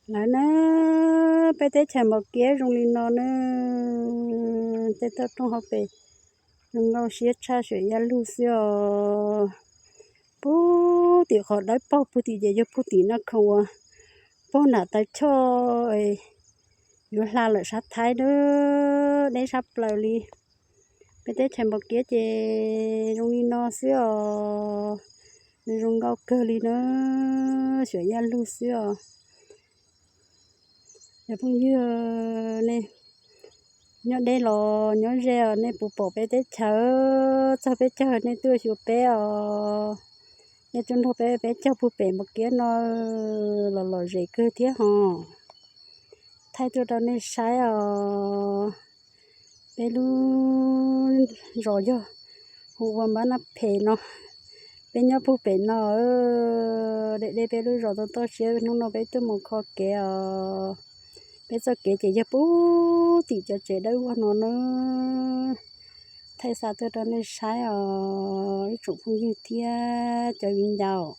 Lawv na, peb teb chaws Npau Kiab zoo li no na, tej toj roob hauv pes zoo nkauj siab tshaj suam yaj lug xwb os. Puag tim qhov dawb paug puag tim ces yog puag tim Naj Khoom uas puag nram taw choj yuav hla lawm sab Thaib na, deb sab plaws li. Peb teb chaws Npau Kiab ces zoo li no xwb os, zoo nkauj kawg li na, suam yaj lug xwb os. Cov phooj ywg, nej nyob deb los nyob ze os, nej puas pom peb teb chaws, txog peb caug nej tuaj xyuas peb os. Nyob tsuas nrog peb, peb caug puag pem Npau Kiab no los lom zem kawg thiab hos. Thaij tuaj rau nej saib os. Peb lub zos yog hu ua Npab Nab Phem no. Peb nyob puag pem no, deb deb peb lub zos toj toj siab, hnub no peb tuaj mus kho kev os. Peb txoj kev ces yog puag tim cov tsev dawb vog no na. Thaij xa tuaj rau nej saib os ib tsoom phooj ywg thiab cov viv ncaus.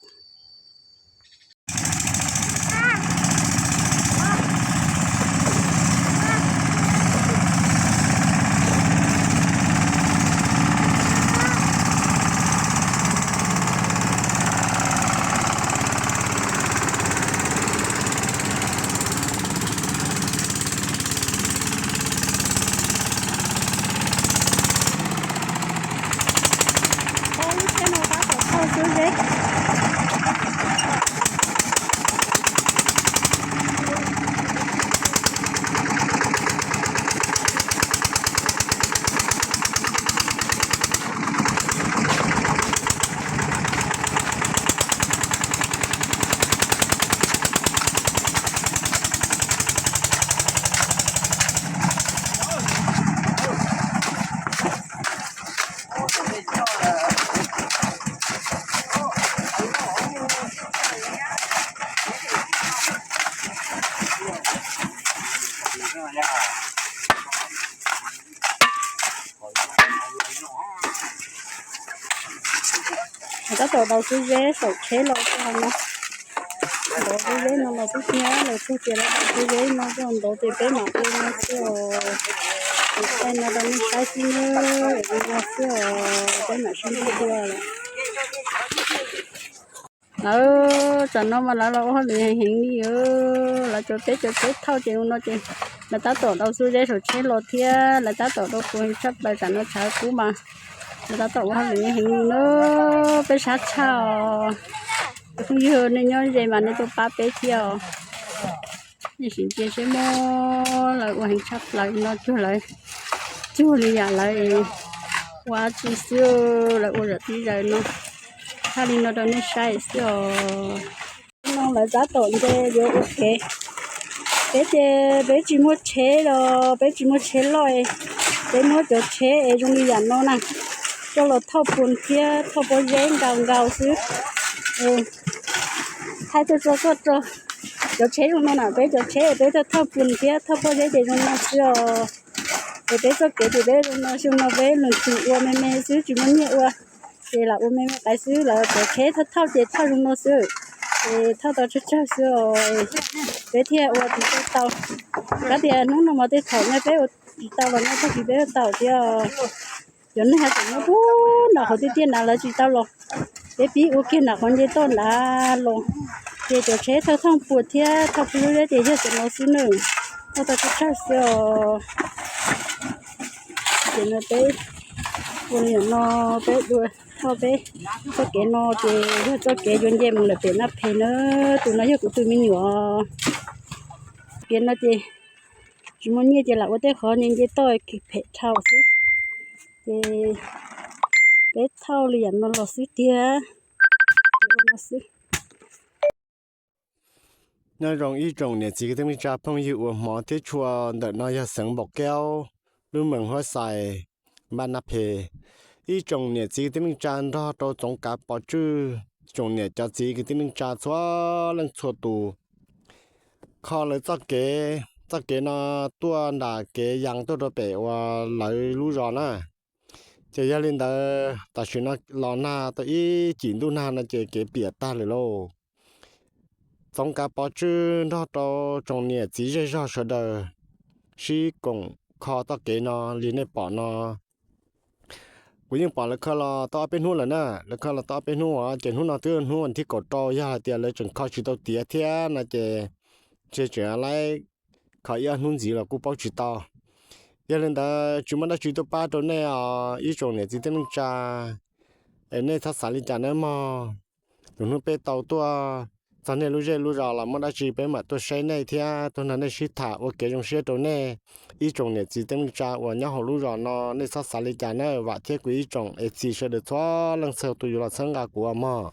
Tab tom daus xub zeb saum tsheb los txog no. Daus xub zeb no los xub nyob los txog ces lawv daus xub zeb no txog ntawd ces peb mam ua no xwb os. Tus thaij no rau nej saib xwb nawb, ua no xwb os, peb mam sib ntsib dua lawm. Lawv tsam no mas lawv los ua hauj lwm heev heev li. Lawv cov teb cov tsheb thauj ces no ces lawv tab tom daus xub zeb saum tsheb los thiab lawv tab tom daus kua heev tshaj plaws, tsam no tshav kub mas lawv tab tom ua hauj lwm heev li na. Peb sab tshaj os. Cov phooj ywg nej nyob ze mas nej tuaj pab peb thiab os. Nej sim ntsia seb muab lawv ua heev tshaj plaws no cuag lawv, cuag li yam lawv ua tsi xwb, lawv ua zam tib zaws no. Thaij li no rau nej saib xwb os. No lawv tab tom nce yuav ua kev. Peb ces peb tsis muaj tsheb los peb tsis muaj tsheb loj, peb muab cov tsheb es zoo li yam no na, coj los thauj pua thiab thauj pob zeb nkaus nkaus xwb. Thaij tuaj tso tuaj tso. Cov tsheb zoo no na, peb cov tsheb peb tuaj thauj pua thiab thauj pob zeb ces zoo no xwb os. Es peb txoj kev ces peb zoo no, xyoo no peb leej twg ua me me xwb tsis muaj nyiaj ua, ces lam ua me me qaiv xwb, lawv cov tsheb thauj thauj ces thauj zoo no xwb. Ces thauj tau tsawg tsawg xwb os, peb thiaj ua tsis tau. Kav tias hnub no mas tej thaum no peb ua tsis tau los no, tab sis peb ua tau thiab. Cov neeg hais tias nyob puag nram qhov tiaj tiaj nrad lawv tsis tau los, peb pib ua kiag nram qhov nce toj nrad los. Ces cov tsheb thauj thooj puas thiab thauj pw lub zeb ces yog cov no xwb nawb, thauj tau tsawg tsawg xwb os. Ces no peb ua li no, peb dua thauj peb txoj kev no ces yog txoj kev yuav nce mus lawm pem Naj Phem na. Tus no yog kuv tus me nyuam. Kev no ces tsis muaj nyiaj ces lam ua tej qhov nce nce toj phem dhau xwb. Ces peb thauj li yam no los xwb tiag. Nyob zoo ib tsoom niam txiv kwv tij neej tsa phooj ywg uas hmov thiab tshua, ntawm no yog xeev Npaum Kaub, lub moos Huab Xais, npaj Naj Phem. Ib tsoom niam txiv kwv tij neej tsa nrog rau txoov kav pov tswj, tsoom niam cov txiv kwv tij neej tsa txhua leej txhua tus, kho lawv txoj kev, txoj kev no tuaj nram kev yas tuaj rau pem uas lawv lub zos na. Ces yog li ntawd tam sim no los nag tau ib cim ntuj nag no ces kev piam tag lawm lauj. Txoov Kav Pov Tswb nrog rau tsoom niam txiv zej zog sawv daws sib koom kho txoj kev no li nej pom no. Kuv yeej pom lawv kho los tau ob peb hnub lawm na, lawv kho los tau ob peb hnub os, ces hnub no twb hnub thib kaum rau, yog hais tias lawv tseem kho tsis tau tiav thiab no ces ntshe tseem laib kho ib ob hnub ntxiv los kuj paub tsis tau. Yog li ntawd tsis muaj dab tsi tuaj pab rau nej os ib tsoom niam txiv tij neej tsa, es nej txhob xav li cas nawb mog. Tus hnub peb tau tuaj txog nej lub zej lub zos los muaj dab tsi peb mam tuaj saib nej thiab tuaj nrog nej sib tham ua kev zoo siab rau nej. Ib tsoom niam txiv tij neej tsa uas nyob hauv lub zos no nej txhob xav li cas nawb, vam thiab kuv ib tsoom es txiv sawv daws txhua leej txhua tus yuav los txhawb nqa kuv mog.